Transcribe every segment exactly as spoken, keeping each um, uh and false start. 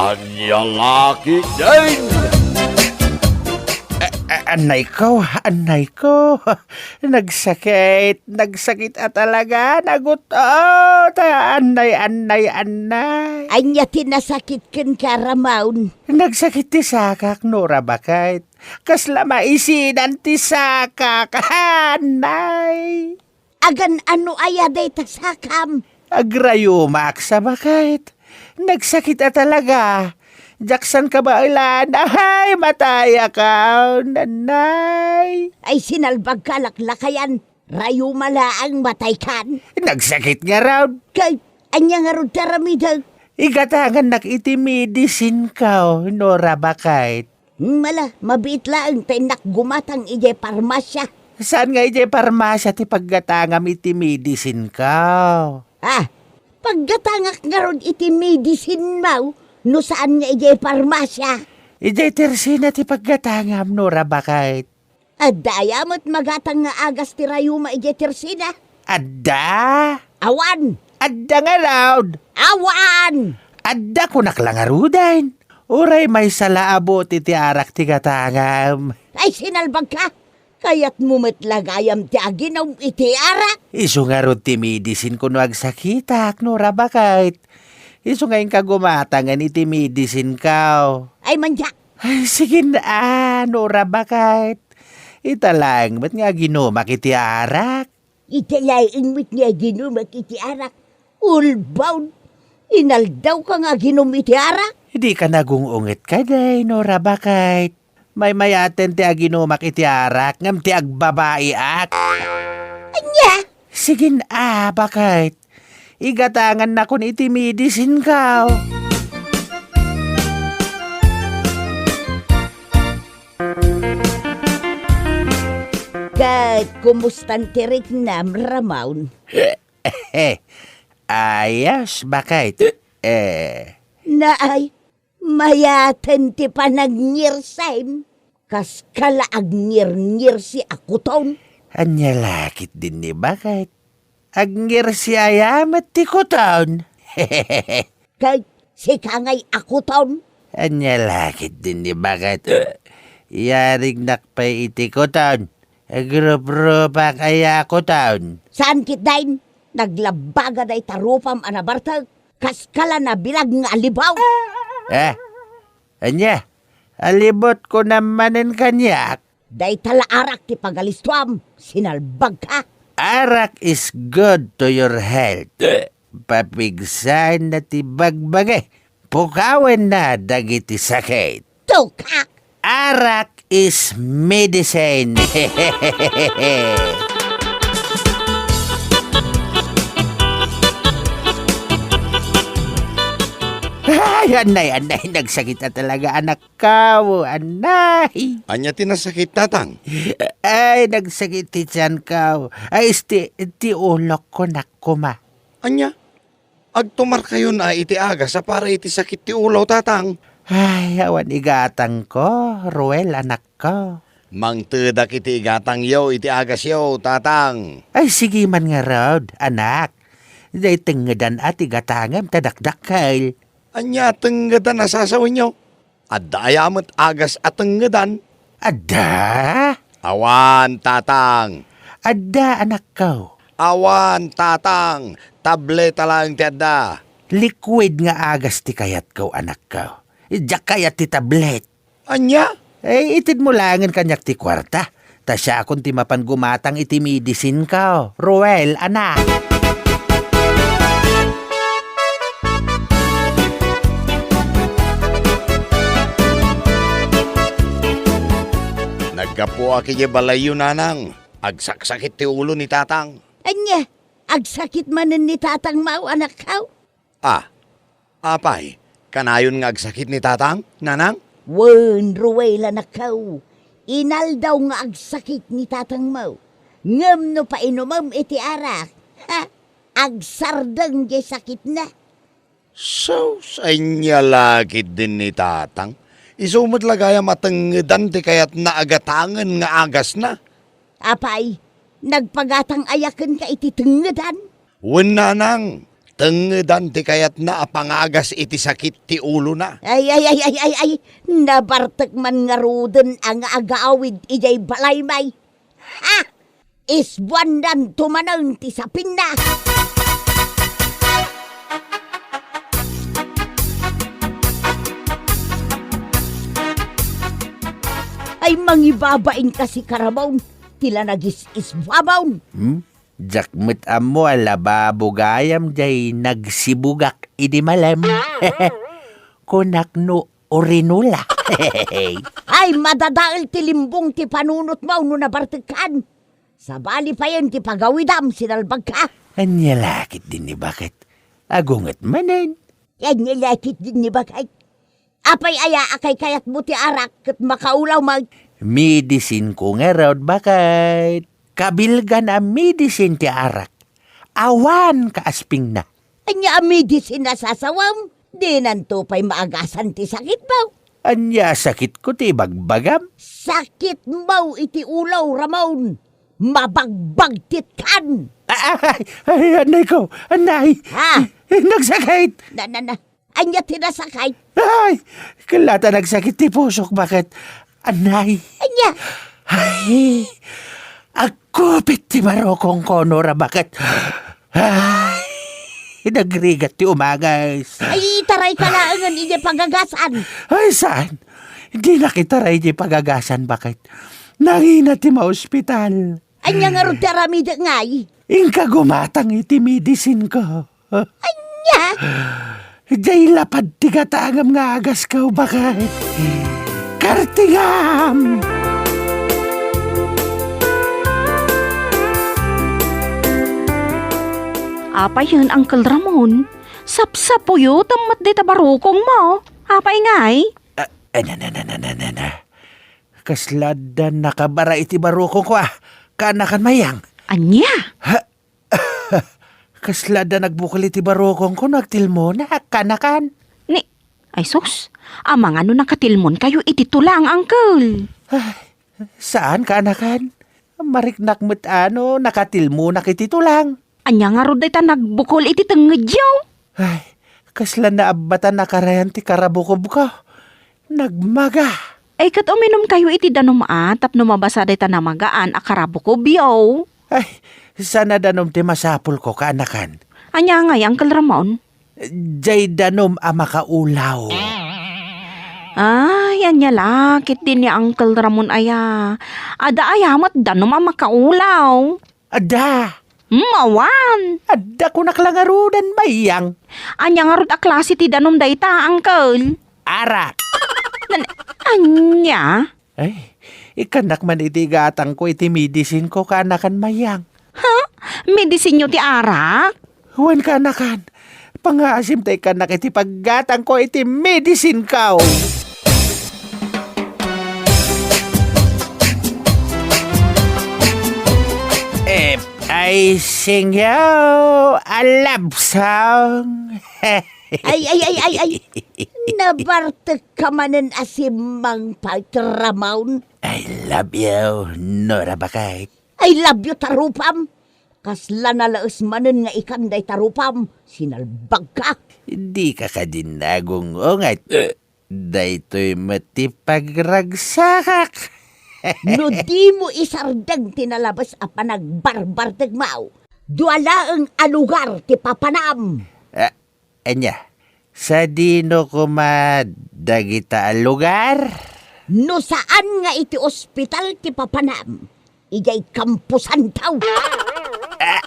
Ania la ketdin? A-, a-, annayko, annayko. Nagsakit, nagsakit a talaga, nagut-ot. Annay, annay, annay. Ania ti nasakit kenka, Ramon? Nagsakit ti sakak, Nora, baket. Kasla maisidan ti sakak. Annay. Agan-ano aya dayta sakam? Agrayomak sa baket. Nagsakit a talaga. Diak san kabaelan. Ay, matayaka, nanay. Ay, sinalbagka, laklakayan. Rayuma laeng, mataykan. Nagsakit ngarud. Kay, ania ngarud ti aramidek? Igatangannak iti medicinko, Nora, baket. Hmm, ala, mabiit laeng ta innak gumatang idiay parmasia. Saan nga idiay parmasia ti paggatangam iti medicinko? Ah, paggatangak ngarud iti medicinmo, no saan nga idiay parmasia? Idiay tersina ti paggatangam, Nora, baket. Adda aya met magatang nga agas ti rayuma idiay tersina? Adda? Awan. Adda ngarud? Awan. Adda, kunak la ngaruden. Uray maysa la a bote ti arak ti gatangam. Ay, sinalbagka! Kayatmo met la gayam ti aginom iti arak? Isu ngarud ti medicinko no agsakitak, Nora, baket. Isu nga inka gumatangen iti medicinko. Ay, manyak! Ay, sige na, Nora, baket. Ita laeng met nga aginumak iti arak. Ita laeng met nga aginumak iti arak. Ulbaw! Inaldawka nga aginum iti arak? Dika nagung-unget kadi, Nora, baket. Maymayaten ti aginumak iti arak, ngem ti agbabaiak. Ania? Sige na, baket. Igatangannakon iti medicinko. Ket kumustan ti riknam, Ramon? Ayos, baket. Eh. Naay, mayaten ti panagngirsim. Kaskala agngirngirsi a kuton? Ania la ketdin ni, baket? Agngirsi aya met ti kuton? Ket sika ngay a kuton? Ania la ketdin ni, baket? Yarignak pay iti kuton. Agruprupak aya a kuton. Saan ketdin? Naglabaga dayta rupam a nabartek. Kaskala nabilag nga alibaw. Eh? Ania? Alibotko manen kaniak? Dayta la arak ti pagalistuam, sinalbagka. Arak is good to your health. Papigsaenna ti bagbagi, pukawenna dagiti sakit. Tukak! Arak is medicine. Ay, anay, anay, nagsakit na talaga, anak. Kaw, anay. Ania ti nasakit, tatang? Ay, nagsakit ti tianko. Ay, isti, ti ulokko, nak, kuma. Ania? Agtumarkayon a iti agas a para iti sakit ti ulo, tatang? Ay, awan igatangko, Ruel, anakko. Mangtedak iti igatangyo iti agasyo, tatang. Ay, sige man ngarud, anak. Dayta tengngedan a ti gatangem ta dakdakkel. Ania a tengngedan a sasawenyo? Adda aya met agas a tengngedan? Adda? Awan, tatang. Adda, anakko. Awan, tatang. Tableta laeng ti adda. Liquid nga agas ti kayatko, anakko. Diak kayat ti tablet. Ania? Eh, itedmo laengen kaniak ti kuarta. Ta siakon ti mapan gumatang iti medicinko, Ruel, anak. Naggapuak idiay balayyo, nanang. Agsaksakit ti ulo ni tatang. Ania? Agsakit manen ni tatangmo, anakko? Ah, apay, kanayon nga agsakit ni tatang, nanang? Wen, Ruel, anakko. Inaldaw nga agsakit ni tatangmo. Ngem no painumem iti arak, ha, agsardeng diay sakitna. Sus, ania la ketdin ni tatang? Isu met la gayam a tengngedan ti kayatna a gatangen nga agasna. Apay, nagpagatang aya kenka iti tengngedan? Wen, nanang, Tengngedan ti kayatna a pangagas iti sakit ti ulona. Ay, ay, ay, ay, ay, ay. Nabartek man ngaruden a nga agawid idiay balaymi. Ha! Isbuannanto manen ti sapinna. Ay, mangibabain kasi ka, Ramon, ti la nagis-isbuamon. Hmm? Diak met ammo a lababo gayam jay nagsibugak idi malem. Kunak no urinola. Ay, madadael ti limbong ti panunotmo no nabartekkan. Sabali payen ti pagawidam, sinalbagka. Ania la ketdin ni baket? Agunget manen. Ania la ketdin ni baket? Apay aya a kaykayatmo ti arak ket makaulaw met? Medicineko ngarud, baket. Kabilgan a medicine ti arak. Awan kaaspingna. Ania a medicine a sasawem? Dinanto pay maagasan ti sakitmo. Ania a sakitko ti ibagbagam? Sakitmo iti ulo, Ramon. Mabagbagtitkan. Ay, ay, ay, anay ko, anay. Ha? Nagsakit. Na, na, na. Ania ti nasakit? Ay, kella ta nagsakit ti pusok, baket? Anay. Ania? Ay, agkupit ti barukongko, Nora, baket? Ay, nagrigat ti umagas. Ay, itarayka laengen idiay pagagasan. Ay, saan? Dinak itaray idiay pagagasan, baket? Nangina ti maospital. Ania ngarud ti aramidek ngay? Inka gumatang iti medicineko. Ania? Jay lapad ti gatangem nga agasko, baket. Kartingam! Apayen, Uncle Ramon? Sapsapuyo, tammet dayta barukongmo. Apay ngay? Ah, eh, na, na, na. Kasla adda nakabara iti barukongko, ah. Kaanakan, Mayang. Ania? Ha? Kasla adda nagbukol iti barukongko no agtilmonak, kaanakan. Ni, ay sus, amangan no nakatilmonkayo iti tulang, Uncle. Ay, saan, kaanakan? Mariknak met a no nakatilmonak iti tulang. Ania ngarud dayta nagbukol iti tengngedyo? Ay, kasla naabbatan a karayan ti karabukobko. Nagmaga. Ay, ket uminumkayo iti danum a tapno mabasa dayta namagaan a karabukobyo. Ay, saan a danum ti masapulko, kaanakan? Ania ngay, Uncle Ramon? Jay danum a makaulaw. Ay, ania la ketdin ni Uncle Ramon aya? Adda aya met danum a makaulaw? Adda. Hmm, awan. Adda, kunak la ngaruden, Mayang. Ania ngarud a klase ti danum dayta, Uncle? Arak. Nan-, ania? Ay, ikkannak man iti igatangko iti medicineko, kaanakan, Mayang. Ha? Medicinyo ti arak? Wen, kaanakan. Pangaasim ta ikkannak iti paggatangko iti medicineko. If I sing you a love song. Ay, ay, ay, ay, ay. Nabartekka manen a simmangpet, Ramon. I love you, Nora, baket. I love you, tarupam. Kasla nalaes manen nga ikan dayta rupam, sinalbagka. Dika kadi nagung-unget. Daytoy met ti pagragsakak. No dimo isardeng ti nalabes a panagbarbartekmo, dua laeng a lugar ti papanam. Ah, ania? Sadino koma dagita a lugar? No saan nga iti ospital ti papanam, idiay kamposanto. Ah,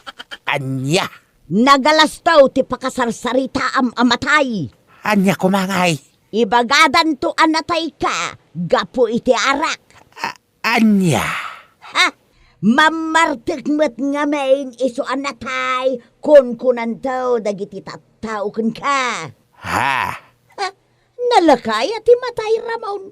ania? Nagalasto ti pakasarsaritaam a matay. Ania koma ngay? Ibagadanto a natayka gapu iti arak. A-, ania? Ha? Mammartek met ngamin isu a natay, kunkunanto dagiti tattao kenka. Ha? Ha? Nalaka aya ti matay, Ramon?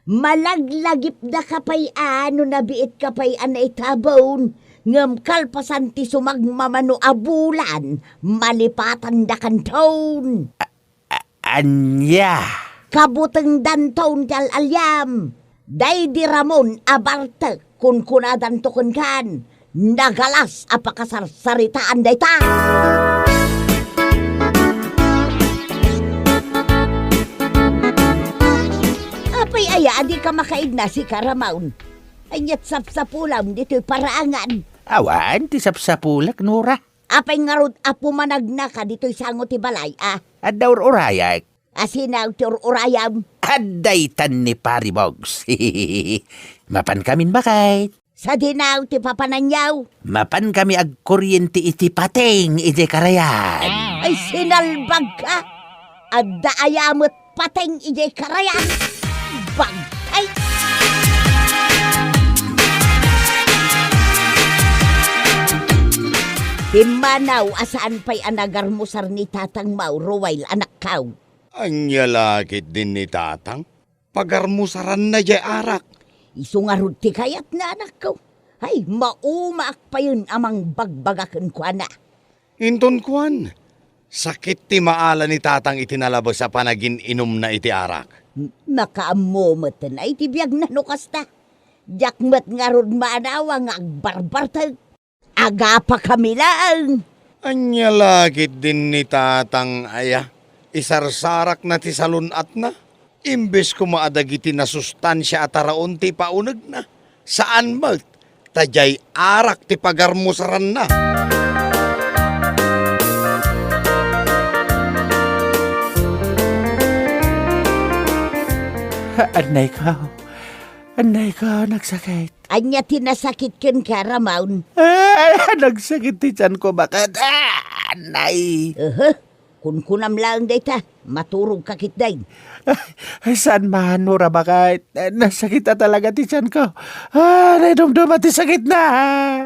Malaglagipdaka pay a no nabiitka pay a naitabon, ngem kalpasan ti sumagmamano a bulan, malipatandakanton. A-, ania? Kabutengdanton ti al-aliam. Daydi Ramon a bartek, kunkunadanto kenkan, nagalas a pakasarsaritaan dayta. ka makaidna, sika, Ramon. Ania't sapsapulam ditoy paraangan? Awan ti sapsapulek, Nora. Apay ngarud a pumanagnaka ditoy sango ti balay, a? Adda ur-urayek. Asino ti ur-urayam? Adda itan ni Pari Bogs. Mapankamin, baket. Sadino ti papananyo? Mapankami agkuriente iti pateng idiay karayan. Ay, sinalbagka! Adda aya met pateng idiay karayan? Bag-, ay! Pimmanaw a saan pay a nagarmusar ni Tatang Maw, Ruel, anakko. Ania la ketdin ni Tatang? Pagarmusaranna jay arak. Isu ngarud ti kayatna, anakko. Ay, maumaak payen a mangbagbaga kenkuana. Inton kuan, sakit ti maala ni Tatang iti nalabes a panagin-inumna iti arak. M-, makaammo metten ay ti biagna no kasta. Diak met ngarud maanawa nga agbarbartek. Agapakami laeng. Ania la ketdin ni Tatang aya? Isarsarakna ti salun-atna. Imbes koma a dagiti nasustansia a taraon ti ipaunegna. Saan met, ta jay arak ti pagarmusaranna. Annayko. Annayko, nagsakit. Ania ti nasakit kenka, Ramon? Ay, nagsakit ti tianko, baket. Ah, nay. Aha, kunkunam laeng dayta. Maturogka ketdin. Ay, saan man, Nora, baket. Nasakit a talaga ti tianko. Ah, naidumduma ti sakitna.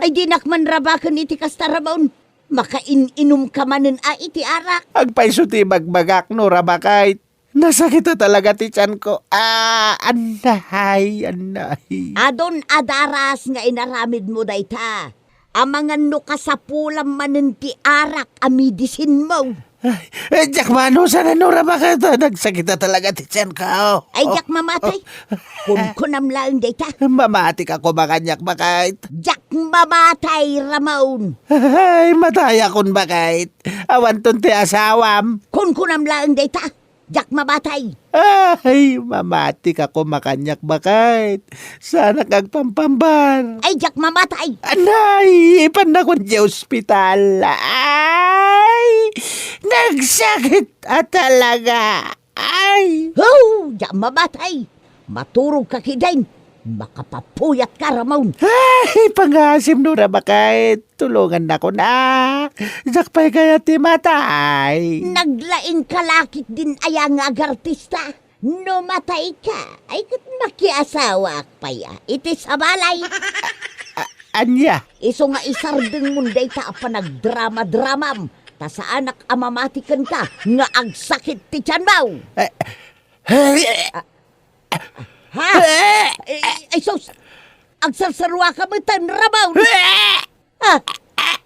Ay, dinak man rabaken iti kasta, Ramon. Makain-inumka manen a iti arak. Agpayso ti ibagbagak, Nora, baket. Nasakit a talaga ti tianko. Ah, annay, annay. Adun a daras nga inaramidmo dayta. Amangan no kasapulam manen ti arak a medisinmo. Ay, eh, diak manusan, Nora, baket. Nagsakit a talaga ti tianko. Ay, diak mamatay. Kunkunam laeng dayta. Mamatika koma kaniak, baket. Diak mamatay, Ramon. Ay, matayakon, baket. Awanton ti asawam. Kunkunam laeng dayta. Diak mamatay. Ay, mamatika koma kaniak, baket. Saanak agpampambar. Ay, diak mamatay. Anay, ipannakon diay ospital. Ay, nagsakit a talaga. Ay. Ho, diak mamatay. Maturogka ketdin. Makapapuyatka, Ramon. Ay, pangaasim, Nora, baket. Tulongannakon a. Diak pay kayat ti matay. Naglaingka la ketdin aya nga agartista? No matayka, ay ket makiasawaak pay a iti sabalay. A-, ania? Isu nga isardengmon dayta a panagdrama-dramam, ta saanak a mamati kenka nga agsakit ti tianmo. Eh, eh, Ha? Eh, ay, sus! Agsarsaruaka metten, Ramon! Ah!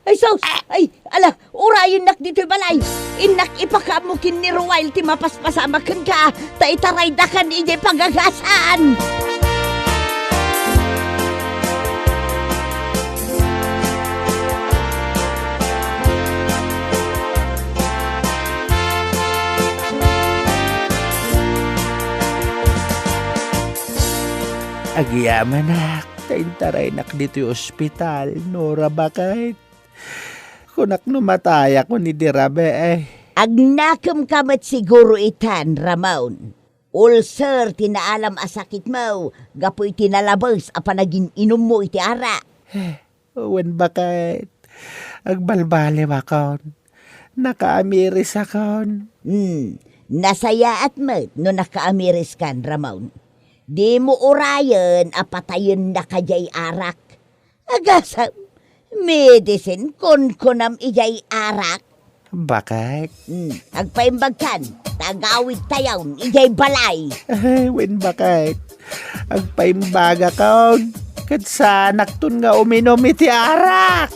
Ay, sus! Ay, ala, urayennak ditoy balay! Innak ipakaammo ken ni Ruel ti mapaspasamak kenka, ta itaraydakan idiay pagagasan! Agyamanak, ta intaraynak ditoy ospital, Nora, baket. Kunak no matayakon idi rabii. Agnakemka met siguro itan, Ramon. Ulcer ti naalam a sakitmo gapu iti nalabes a panagin-inummo iti arak. Wen, baket, agbalbaliwakon. Nakaamirisakon. Hmm, nasayaat met no nakaamiriskan, Ramon. Dimo urayen a patayennaka diay arak. Agasem, medicine kunkunam idiay arak. Baket. Hmm, agpaimbagkan, ta agawidtayon idiay balay. Ay, wen, baket. Agpaimbagakon, ket saanakton nga uminum iti arak.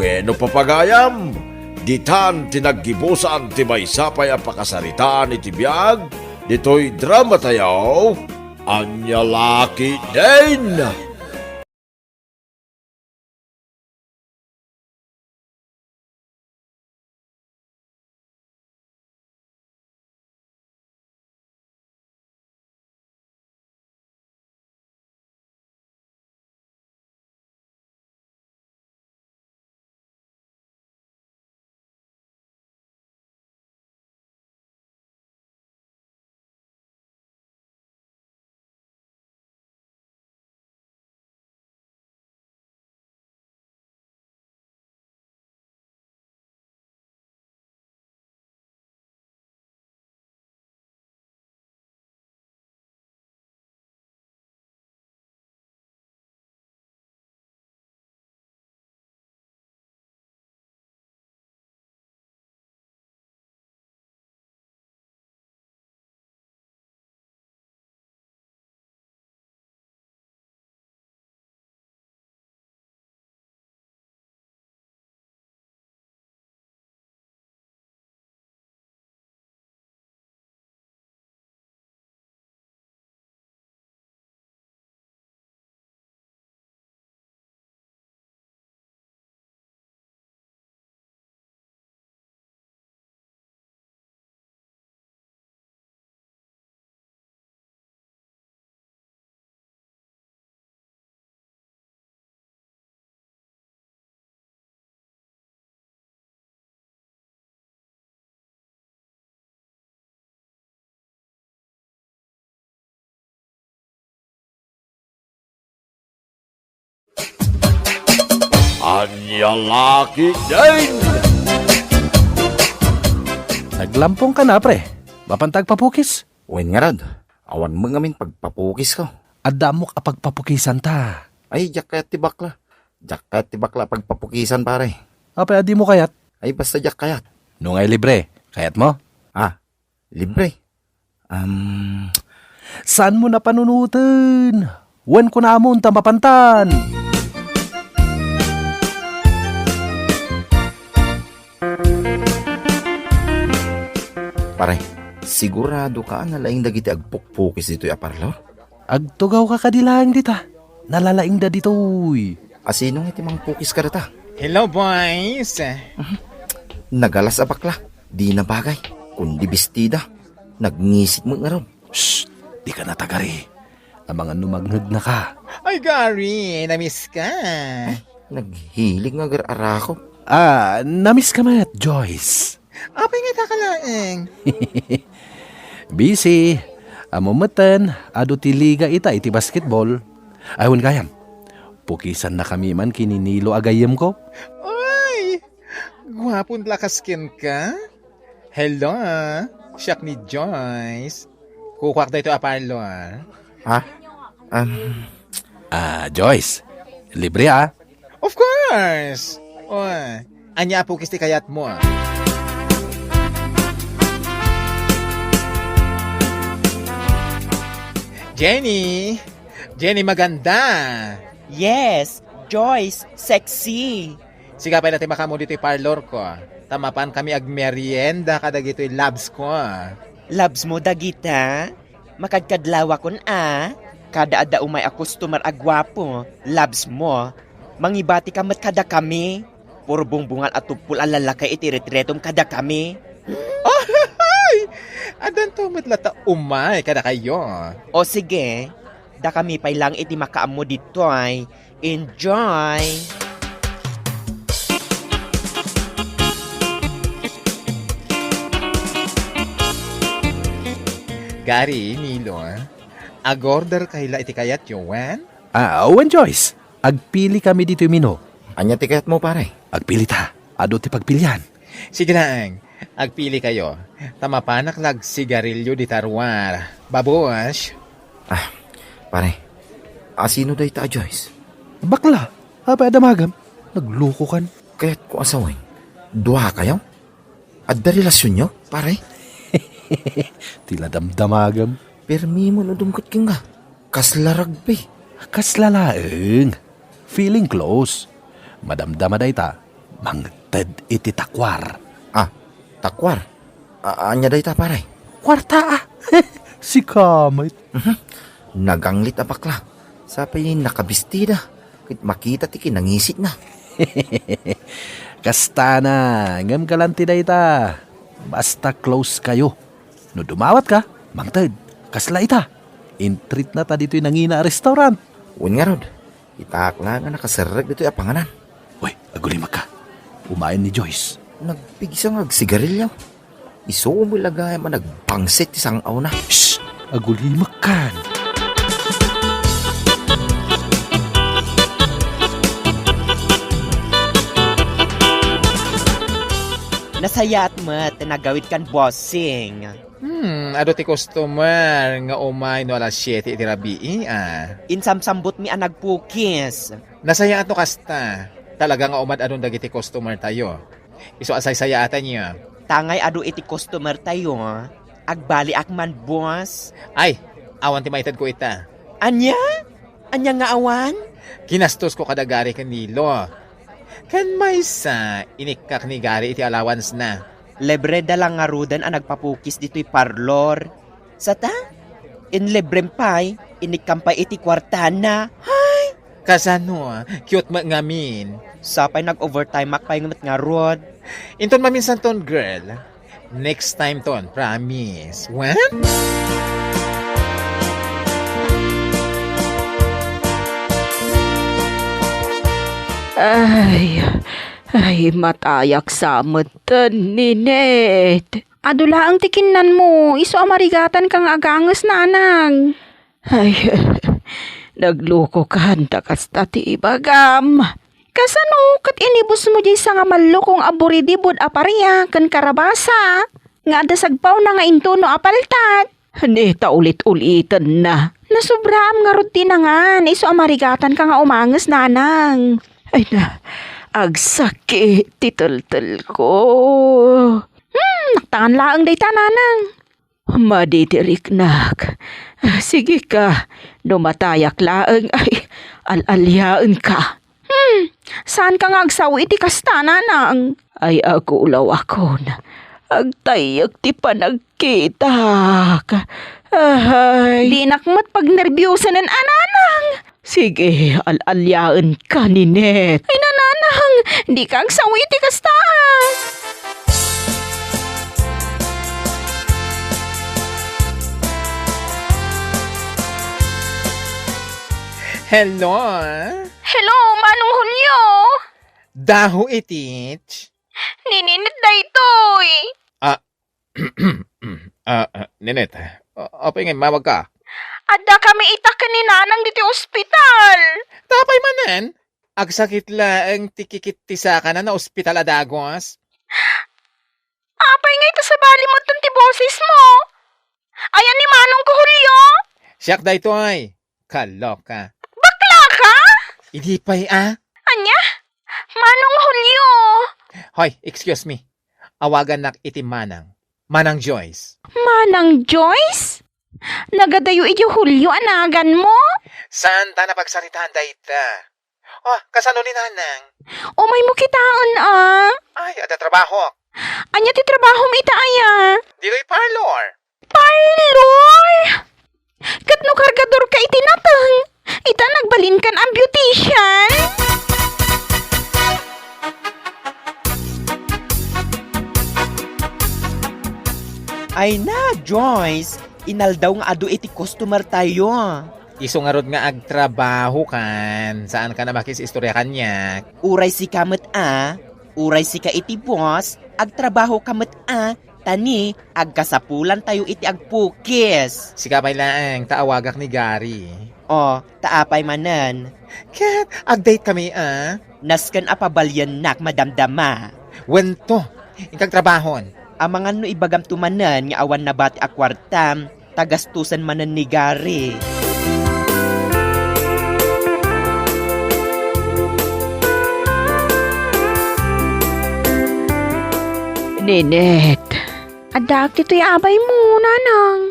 Bueno, papagayam, ditan ti naggibusan ti maysa pay a pakasaritaan iti biag ditoy dramatayo, Ania La Ketdin! Ania la ketdin? Naglampong ka na, pre. Mapanta agpapukis? Wen ngarud, awan met ngamin pagpapukisko. Adda ammok a pagpapukisan ta. Ay, diak kayat ti bakla. Diak kayat ti bakla a pagpapukisan, pare. Apay a dimo kayat? Ay, basta diak kayat. No ngay libre, kayatmo? Ah, libre? Um, Saanmo a panunoten? Wen kunamon ta mapantan. Pare, sigurado ka a nalaing dagiti agpukpukis ditoy a parlor? Agtugawka kadi laeng dita. Nalalaingda ditoy. A sino nga ti mangpukis kadata? Hello, boys. Nagalas a bakla. Dina bagay. Kundi bestida. Nagngisit met ngarud. Shh! Dika natagari. Amangan no mangngegna ka. Ay, Gary, namiss ka. Ay, naghilig nga agar-arakop. Ah, namiss ka met, Joyce. Apay nga ita ka laeng? Busy. Ammom metten, adu ti liga ita iti basketball. Ay, wen gayam. Pukisannakami man ken ni Nilo a gayyemko. Ay! Guapon lakas kenka? Hello, siak ni Joyce. Kukuak daytoy a parlor. Ha? Um, Ah, Joyce, libre, ah. Of course! O, ania a pukis ti kayatmo? Jenny! Jenny, maganda! Yes, Joyce, sexy. Sika pay la ti makaammo ditoy parlorko, ta mapankami agmerienda kadagitoy loves ko. Loves mo dagita? Makadkadlawakon a. Kada adda umay a customer a guapo, loves mo. Mangibatika met kadakami. Puro bungbungan a tuppol a lalaki iti retretom kadakami. Ay! Addanto met latta umay kadakayo. O sige, dakami pay laeng iti makaammo ditoy. Enjoy! Gary, Nilo, ag-order kay la iti kayatyo, wen? Ah, wen, Joyce. Agpili kami ditoy menu. Ania ti kayatmo, pare? Agpili ta. Adu ti pagpilian. Sige laeng, agpili kayo. Ta mapanak la agsigarilio dita ruar. Babush! Ah, pare, asino dayta a Joyce? Bakla, apay a damagam? Naglukokan. Kayatko a sawen, dua kayo? Adda relasyonyo, pare? Ti la damdamagam. Permi mo no dumket kenka. Kasla rugby. Kasla laeng. Feeling close. Madamdama dayta. Mangted iti takwar. Ah, takwar? A-, ania dayta, pare? Kuarta, ah. Sika met. Mhm. Naganglit a bakla. Sapay nakabistida. Ket makita ti kinangisitna. Kastana, ngem galante dayta. Basta close kayo. No dumawat ka, mangted. Kasla ita. Intreat na ta ditoy nangina a restaurant. Wen ngarud, itaak la nga nakaserrek ditoy a panganan. Uy, agulimek ka. Umayen ni Joyce. Nagpigsa nga agsigarilyo. Isu met la gayam a nagpangsit ti sang-awna. Shh! Agulimek kan. Nasayaat met ti nagawid kan bossing. Hmm, adu ti customer nga umay no alas siete iti rabii, ah. Insamsambutmi a nagpukis. Nasayaat no kasta. Talaga nga umad-adun dagiti customer tayo. Isu a saysayaatanyo. Tangay adu iti customer tayo, agbaliak man, boss. Ay, awan ti maitedko ita. Ania? Ania nga awan? Ginastosko kada Gary ken Nilo. Ken maysa, inikkak ni Gary iti allowance na. Libre da lang ngaruden a nagpapukis ditoy parlor. Sata? Inlibrem pay, inikkam pay iti kuartana. Hay! Kasano? Cute met ngamin. Sapay nag-overtime ak pay met ngarud. Inton maminsan ton, girl. Next time ton, promise. Wen? Ay, ay, matayak sa met, Ninette. Adu laeng ti kinnanmo, isu a marigatan ka nga aganges, nanang. Ay, nagluko kan ta kasta ti ibagam. Kasano ket inibusmo diay sangamallukong a buridibud a paria ken karabasa nga adda sagpawna nga intuno a paltat? Ni ta ulit-ulitenna. Nasobraam ngarud ti nangan, isu a marigatanka nga umanges, nanang. Ay na, agsakit ti teltelko. Hmm, naktangan laeng dayta, nanang. Madi ti riknak. Sige ka, no matayak laeng, ay, al-aliaenka. Hmm, saanka nga agsaw iti kasta, nanang? Ay, agulawakon. Agtayyek ti panagkitak. Ay. Dinak met pagnerbiusanen a, nanang. Sige, al-aliaenka, Ninette. Ay, nanang, dika agsaw iti kasta. Hello? Hello, Manong Julio! Dahu itich? Ni Ninette daytoy. Ah, ah, ah, Ninette, a-, apay nga immawagka? Adda kami ita ken ni Nanang ditoy ospital. Ta apay manen? Agsakit laeng ti kikit ti sakana, ospital a dagus? Apay nga ita sabali metten ti bosesmo? Ayan ni Manongko Julio? Siak daytoy. Kaloka. Bakla ka? Idi pay a? Ania? Manong Julio? Hoy, excuse me. Awagannak iti Manang. Manang Joyce. Manang Joyce? Nagadayo idi Julio a naganmo? Saan ta napagsaritaan dayta? Oh, kasano ni Nanang? Umaymo kitaen a. Ay, adda trabahok. Ania ti trabahom ita aya? Ditoy parlor. Parlor? Ket no kargadorka iti nateng, ita nagbalinkan a beautician? Ay na, Joyce, inaldaw nga adu iti customer tayo. Isu ngarud nga agtrabahokan, saanka a makis-istorya kaniak. Uray sika met a, uray sika iti boss, agtrabahoka met a, ta ni agkasapulantayo iti agpukis. Sika pay laeng, ta awagak ni Gary. O, ta apay manen? Ket agdate kami a? Nasken a pabaliennak madamdama. Wento, inka agtrabahon. Amangan no ibagamto manen nga awan nabati a kuarta, ta gastosen manen ni Gary. Ninette, addaak ditoy abaymo, nanang.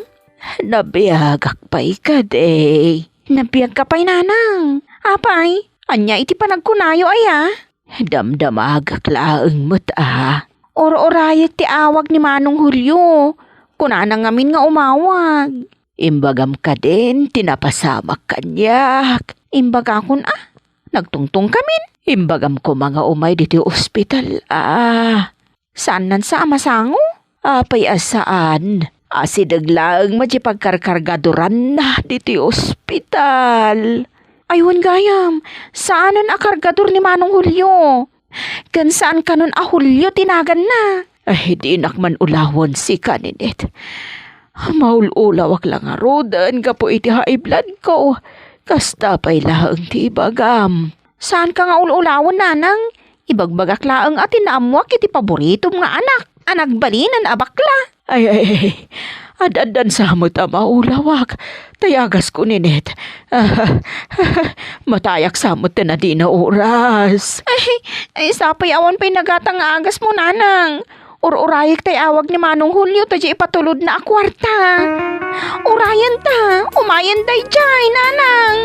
Nabiagak pay kadi. Nabiagka pay, nanang. Apay, ania iti panagkunayo aya? Damdamagak laeng met a. Ur-urayek ti awag ni Manong Julio. Kunana ngamin nga umawag. Imbagam kadin ti napasamak kaniak. Imbagakon a, nagtungtong kamin. Imbagam koma nga umay ditoy ospital a. Saannan sa a masango? Apay a saan? Asideg laeng met ti pagkarkargadoranna ditoy ospital. Ay, wen gayam, saanen a kargador ni Manong Julio. Ken saan kanon a Julio ti naganna. Ay, dinak man ulawen sika, Ninette. Maul-ulawak la ngaruden gapu iti high blood ko. Kasta pay laeng ti ibagam. Saanka nga ul-ulawen, nanang. Ibagbagak laeng a ti naammoak iti paboritom nga anak a nagbalinen a bakla. Ay, ay, ay. Ad-addan sa met a maulawak. Tay agasko, Ninette. Matayak sa met ta nadina oras. Ay, ay, sapay awan pay nagatang nga agasmo, nanang. Ur-urayek tay awag ni Manong Julio ta diay ipatulodna a kuarta. Urayen ta, umayen daydiay, nanang.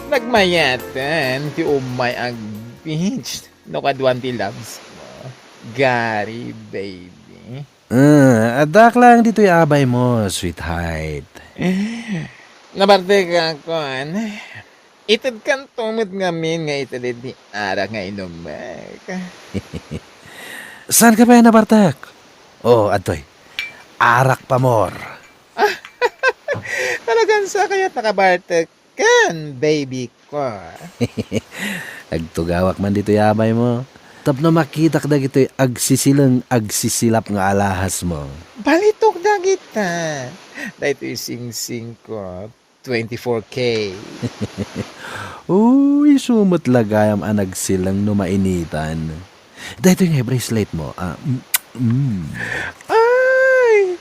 Nagmayaten ti umay a beach no kaduan ti loves mo, Gary, baby. Ah, addak laeng ditoy abay mo, sweetheart. Nabartekakon. Itedkanto met ngamin nga ited iti arak nga inumek. Saanka pay a nabartek? Oh, adtoy. Arak pamor. Talagan sa kayat nakabartek ken, baby ko. Agtugawak man ditoy abay mo. Tapno makitak dagitoy agsisileng, agsisilap nga alahas mo. Balitok da Kita. Daytoy singsingko, twenty-four K. Uy, isu met la gayam a nagsileng no mainitan. Daytoy nga bracelet mo, ah, mm, mm. Ay!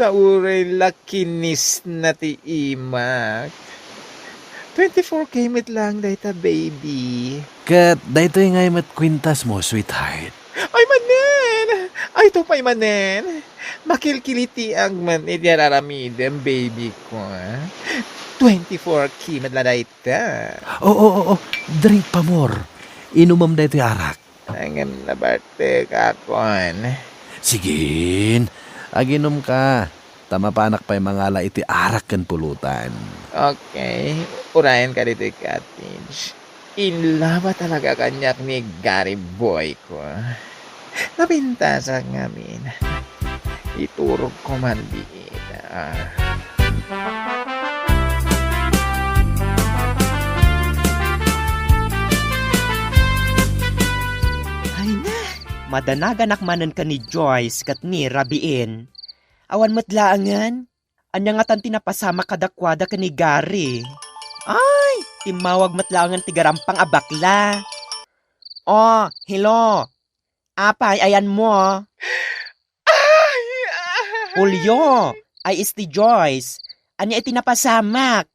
Ta uray la kinisna ti imak. Twenty-four K met lang dayta, baby. Ket daytoy ngay met kwintas mo, sweetheart. Ay manen! Ay, to pay manen! Makilkilitiag man iti araramidem, baby ko, ah. Twenty-four K met la dayta. Oo, oo, oo. Drink pa more. Inumem daytoy arak. Ngem nabartek akon. Sigin, aginom ka. Ta mapanak pay mangala iti arak ken pulutan. Okay, urayen ka ditoy cottage. In love talaga kaniak ni Gary boy ko. Napintasak ngamin. Iturog ko man diit, ah. Ay na, madanaganak manen ken ni Joyce ket ni Rabiin. Awan met laengen. Ania ngatan ti napasamak kadakuada ken ni Gary? Ay, timmawag met laengen ti garampang a bakla. Oh, hello. Apay, ayanmo? Ay, ah. Julio, ay isti Joyce. Ania iti napasamak?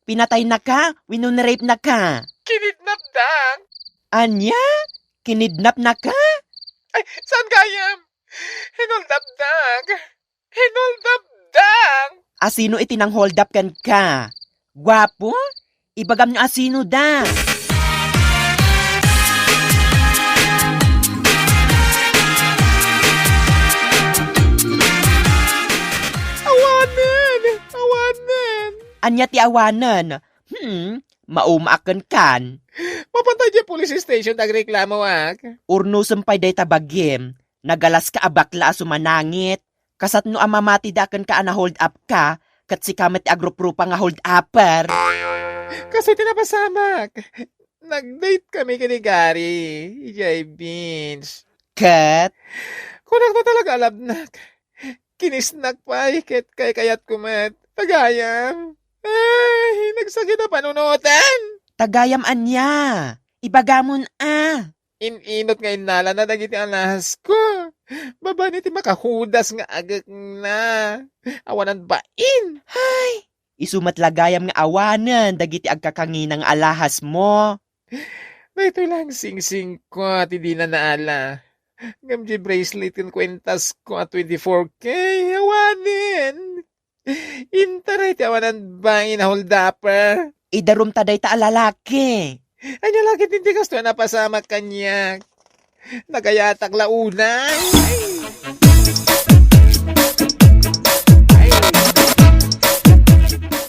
Pinataynaka wenno nirapnaka? Kinidnapdak. Ania? Kinidnapnaka? Ay, saan gayam? Hinoldapdak. Hinoldapdak! Asino iti nang-hold up kenka? Guapo? Ibagam no asino da. Awanen! Awanen! Ania ti awanen? Hmm, mauma a kenkan. Mapan ta idiay police station ta agreklamoak. Urnosem pay dayta bagim. Nagalaska a bakla a sumanangit. Kasano a mamatida kenka a na-hold up ka, ket sika met ti agruprupa nga hold upper. Kastoy ti napasamak. Nag-date kami ken ni Gary, idiay beach. Ket? Kunak no talaga a love-nak. Kinisnak pay, ket kaykayatko met. Ta gayam. Ay, nagsakit a panunoten. Ta gayam ania? Ibagamon a. In-inot nga innalana dagiti alahasko. Babaen iti makahudas nga agekna. Awanan bain. Ay, isu met la gayam nga awanen dagiti agkakangina nga alahasmo. Daytoy lang singsingko ti dina naala. Ngem di bracelet ken kuentasko a twenty-four K, awanen. Intaray ti awanan bain a hold upper. Idarumta dayta a lalaki. Ania la ket ti kastoy a napasamak kaniak? Nagayatak la unay.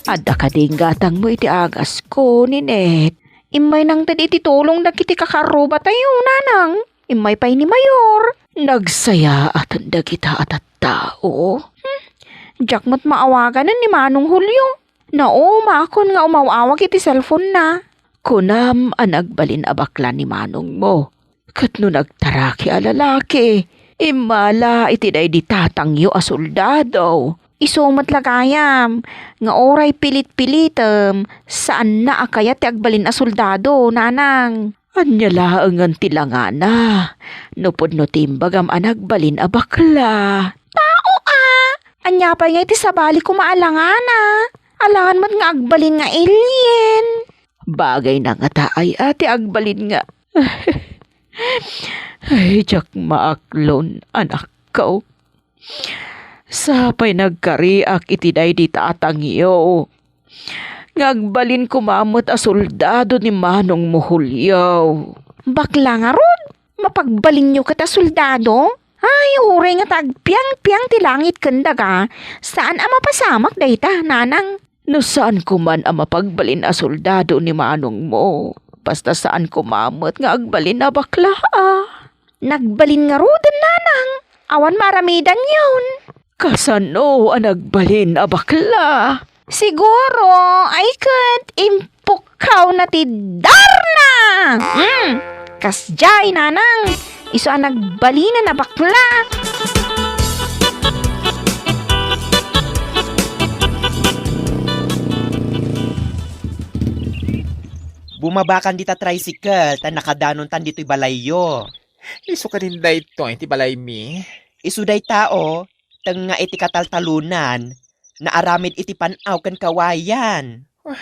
Adda kadi gatangmo iti agasko, Ninette? Immay nangted iti tulong dagiti kakarrubatayo, nanang. Immay pay ni Mayor. Nagsayaaten dagita a tattao. Hmm. Diak met maawaganen ni Manong Julio. Naumakon nga umaw-awag iti cellphone-na. Kunam a nagbalin a bakla ni manongmo. Ket no nagtaraki a lalaki, immala iti daydi tatangyo a soldado. Isu met la gayam, nga uray pilit-pilitem, saanna a kayat ti agbalin a soldado, nanang. Ania laengen ti langana, no pudno ti imbagam a nagbalin a bakla? Tao a! Ania pay ngay ti sabali koma a langana? Alangan met nga agbalin nga alien. Bagayna ngata aya ti agbalin nga Ay, diak maaklon, anakko. Sapay nagkariak iti daydi tatangyo. Nga agbalin koma met a soldado ni manongmo Julio. Bakla ngarud, mapagbalinyo ket a soldado? Ay, uray ngata agpiangpiang ti langit ken daga, saan a mapasamak dayta, nanang. No saanko man a mapagbalin a soldado ni manongmo, basta saanko met nga agbalin a bakla, a. Nagbalin ngaruden, nanang. Awan maaramidanyon. Kasano a nagbalin a bakla? Siguro, ay ket impukkawna ti darna. Hmm, kasdiay, nanang. Isu a nagbalinen a bakla. Bumabakan dita tricycle ta nakadanontan ditoy balayyo. Isu kadin daytoy ti balaymi? Isu dayta, o, tengnga iti kataltalonan, naaramid iti pan-aw ken kawayan. Ah,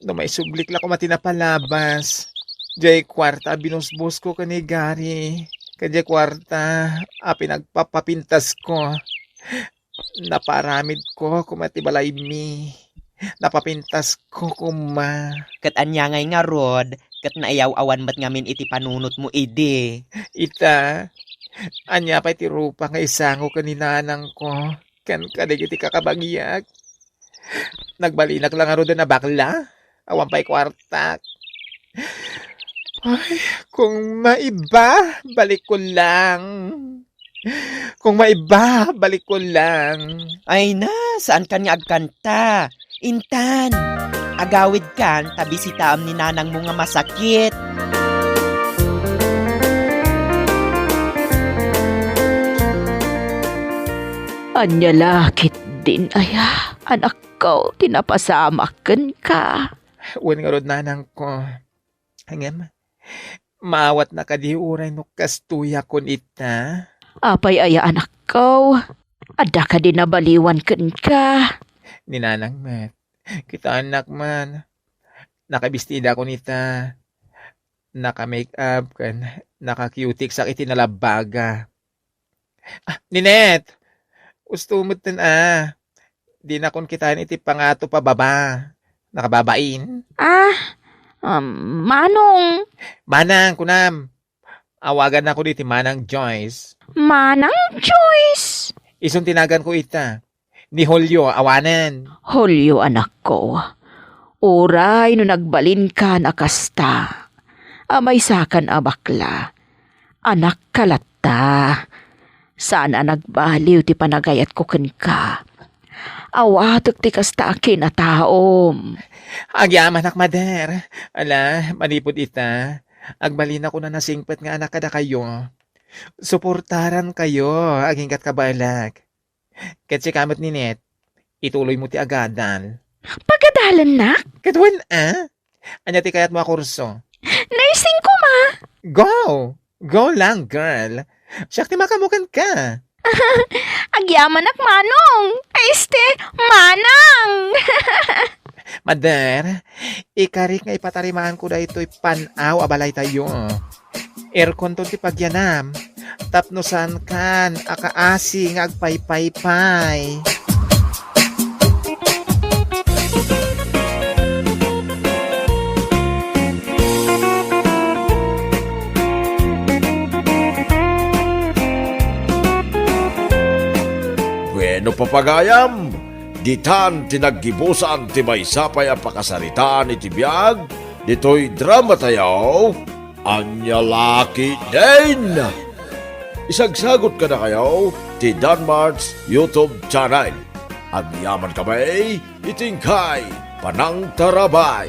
no maisublik la koma ti napalabas. Diay kuarta a binusbosko ken ni Gary, ken diay kuarta a pinagpapapintasko. Napaaramidko koma ti balaymi. Napapintasko koma. Ket ania ngay ngarud, ket naayaw-awan met ngamin iti panunotmo idi? Ita, ania pay ti rupa nga isango ken ni nanangko ken kadagiti kakabagiak? Nagbalinak la ngaruden a bakla? Awan pay kuartak. Ay, kung maiba, balikko lang. Kung maiba, balikko lang. Ay na, saan kan nga agkanta? Intan, agawid kan ta bisitaam ni nanangmo nga masakit. Ania la ketdin aya, anakko, ti napasamak kenka? Wen ngarud, nanangko. Ngem, maawatna kadi uray no kastoy a kun ita? Apay aya, anakko? Adda kadi nabaliwan kenka? Ni nanang met. Kitaennak man. Nakabistida kun ita. Naka-make up ken naka-cutex iti nalabbaga. Ah, Ninette! Usto metten a. Dinakon kitaen iti pangato pababa. Nakababain? Ah, um, Manong. Manang, kunam. Awagannak iti Manang Joyce. Manang Joyce? Isun ti naganko ita. Ni Julio, awanen. Julio, anakko. Uray no nagbalinkan a kasta, a maysakan a bakla, anakka latta. Saan a nagbaliw ti panagayatko kenka. Awatek ti kasta a kinataom. Agyamanak, mader. Ala, manipud ita, agbalinak a nasingpet nga anak kadakayo. Suportarankayo aginggat kabaelak. Ket sika met, Ninette, ituloymo ti agadal. Pagadalennak? Ket wen a? Ania ti kayatmo a kurso? Nursing koma. Go! Go lang, girl. Siak ti makamukan ka. Agyamanak, Manong. Ay, este, Manang. Mader, ikarik nga ipatarimaanko daytoy pan-aw a balaytayo. Airconton ti pagyanam, tapno saankan a kaasi nga agpaypaypay. Bueno, papagayam, ditan ti naggibusan ti maysa pay a pakasaritaan iti biag ditoy dramatayo, Ania La Ketdin. Isagsagut kadakayo ti Danmart's YouTube channel. Agyamankami iti inkay panangtarabay.